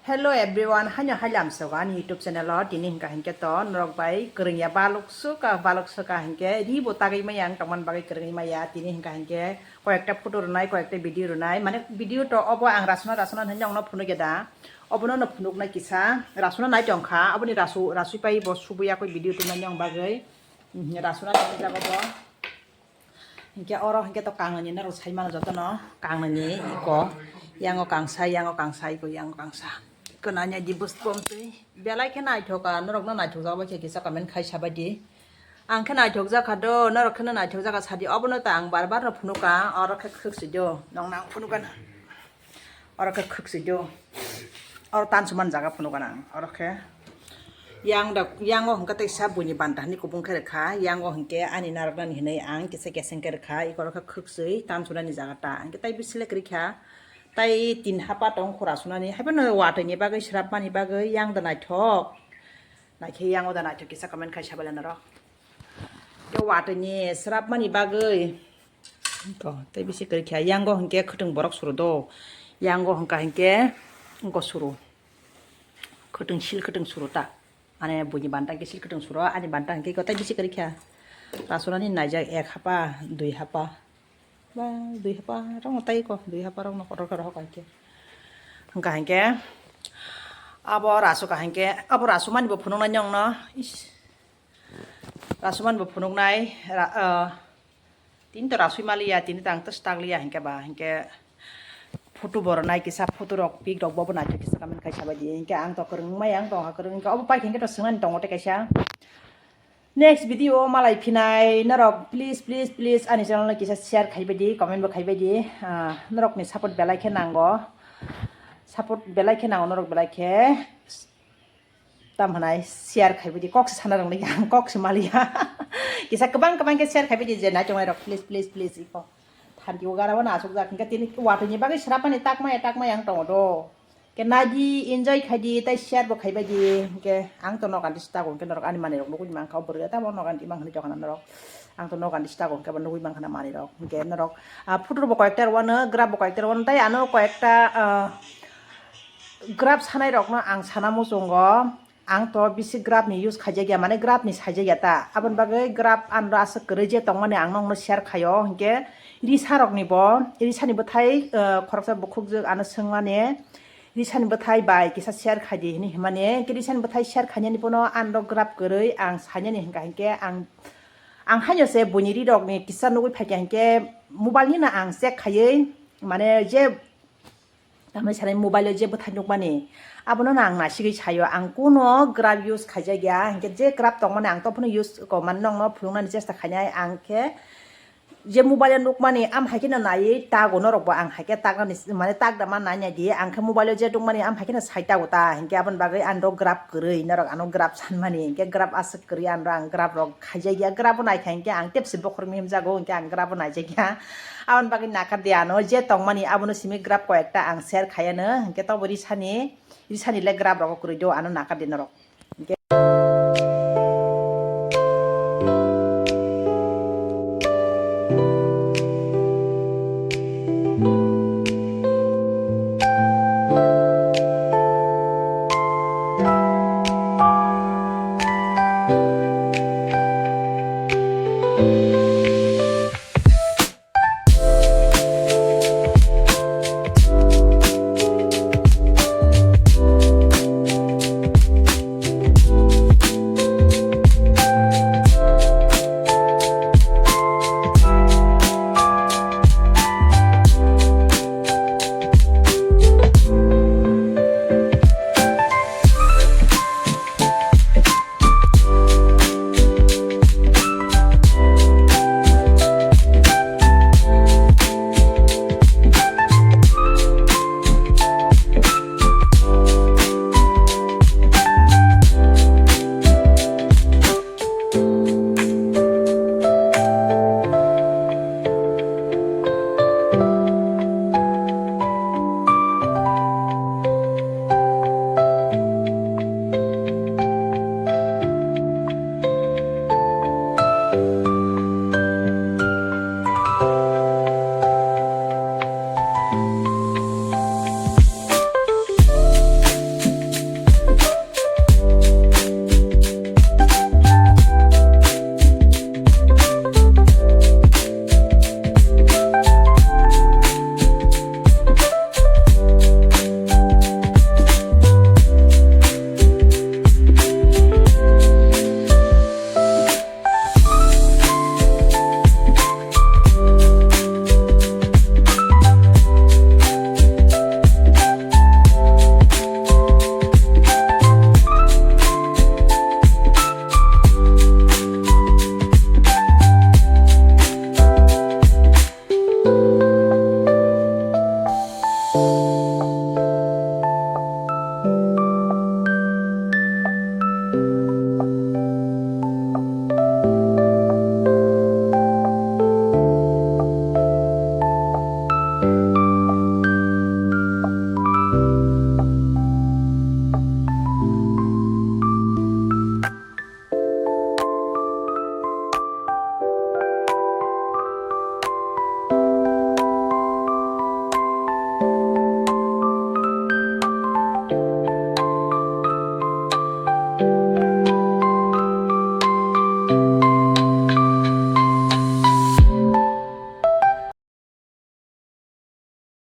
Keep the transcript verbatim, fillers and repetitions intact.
Hello everyone, haino hailam sogo ani YouTube channel o. Tini hingka hingke to norok bai kwrwngya balok suka, balok suka hingke ri bo tagwi maya ang tongmani bagwi kwrwngwi maya. Tini hingka hingke koyekta photo rwnai, koyekta video rwnai, mane video to obo ang rasuna rasuna hinwi nongno phunukya da. Obono no phunuknai kisa rasuna nai tongkha, oboni rasu rasui pai bo subuya koi video tongmani nong bagwi. Mhm, rasuna tongjago bo. Hingke oro hingke to kangnani norok sai mano jotono kangnani iko yango kangsa, yango kangsa, iko yango kangsa. Iko nanya di bus pomtwi belai khe naithoka, norokno naithokjak bai khe kisa comment khai sabaidi. Ang khe naithokjak kha do, norok kheno naithokjak kha sadi, obono ta ang bar bar no phunuka, oro khe khwk si do, nong nang phunuka na. Oro khe khwk si do. Oro tan suman jaga phunukha nang. Oro khe yang da, yango hingke teisa buini banta hani kubung khe rwkha. Yango hingke ani narwknani hinwi ang kisa keseng khe rwkha. Iko oro khe khwk si tan sunani jaga ta. Hingke tai bisile kwrwi kha. Tai tin hapa tong khura sunani. Haiphano watwini bagwi, srapmani bagwi yang da naithok. Naikhe yango da naithok kisa comment khai sabaila norok. Ke watwini srapmani bagwi. Ko, tei bisi kwrwi kha. Yango hingke khwtwng borok suru do. Yango hingka hingke wngko suru. Khwtwng sil khwtwng suru ta. Ane buini banta hingke sil khwtwng suru. Ani banta hingke ko tei bisi kwrwi kha. Rasurani naijak ek hapa, dui hapa. Ba, dui hapa rok no tai ko, dui hapa rok no kotor kotor hokha hingke. Hingka hingke abo rasu ka hingke, abo rasu mani bo phunuknai nongno. Is. Rasumani bo phunuknai, ra-, ah, tini to rasui maliya, tini to ang to stakliya hingke ba, hingke photo bo rwnai kisa, photo rok, pic rok bo, bo naithok kisa comment khai sabaidi, hingke ang to kwrwng maya, ang tongkha kwrwng, hingke obo pai hingke to swngnani tongo tei kaisa. Next video o malai phinai norok, please, please, please, ani channel no kisa share khaibaidi, comment bo khaibaidi, ah, norokni support belai khe nango, support belai khe nango norok belai khe. Tam hwnai share khaibaidi kok se sana rwngli ang kok se maliya. Kisa kwbang kwbang khe share khaibaidi je naitongnai rok, please, please, please, iko. Thanti o gara wana asuk jak hingke tini watwini bagwi srapmani takmaya takmaya ang tongo do. Ke naidi enjoy khaidi tai share bo khaibaidi hingke ang to nokan dista go hingke norok ani manwi rok nugui mankha o bwrwi tamo nokan di mang hwnwi tongkha norok. Ang to nokan dista go hingke bo nugui mankha na manwi rok hingke norok, ah, photo bo koyekta rwano graph bo koyekta rwano tai ano koyekta, ah, graph sanai rokno ang sana muchungo. Ang to bisi graph ni use khaijakya, mane graph ni saijakya ta. Aboni bagwi graph ano aswk kwrwi je tongmani ang nokno share khaio, hinkhe risa rokni bo, risa ni bwthai, eh, khoroksa bukhukjwk ano swngmani, risa ni bwthai bai kisa share khaidi hinwi himani, hinkhe risa ni bwthai share khainani bono ano graph kwrwi ang sainani hinkha hinkhe ang, ang haino se buini ri rokni kisa nugwi phaikha hinkhe mobile ni no ang check khaiwi, mane je Tamni sanai mobile o je bwthai nukmani, abono no ang naisigwi saio, ang kuno graph use khaijak ya, hinkhe je graph tongmani ang tophano use ko mani nokno phunuknani chesta khainai, ang khe je mobile o nukmani am hai kheno naiwi tago norokbo, ang hai khe taknani mane takdama nai nai di, ang khe mobile o je nukmani am hai kheno sai tago ta, hinkhe aboni bagwi ang rok graph kwrwi norok ano graph sanmani, hinkhe graph aswk kwrwi ang rok, ang graph rok khaijak ya, graph o naikha hinkhe ang tepse bokhorok ni himjago, hinkhe ang graph o naijak ya. Aboni bagwi nakar di ano je tongmani abono simi graph koyekta ang share khaiano, hinkhe tobo risani, risani le graph rogo kwrwi do ano nakar di norok.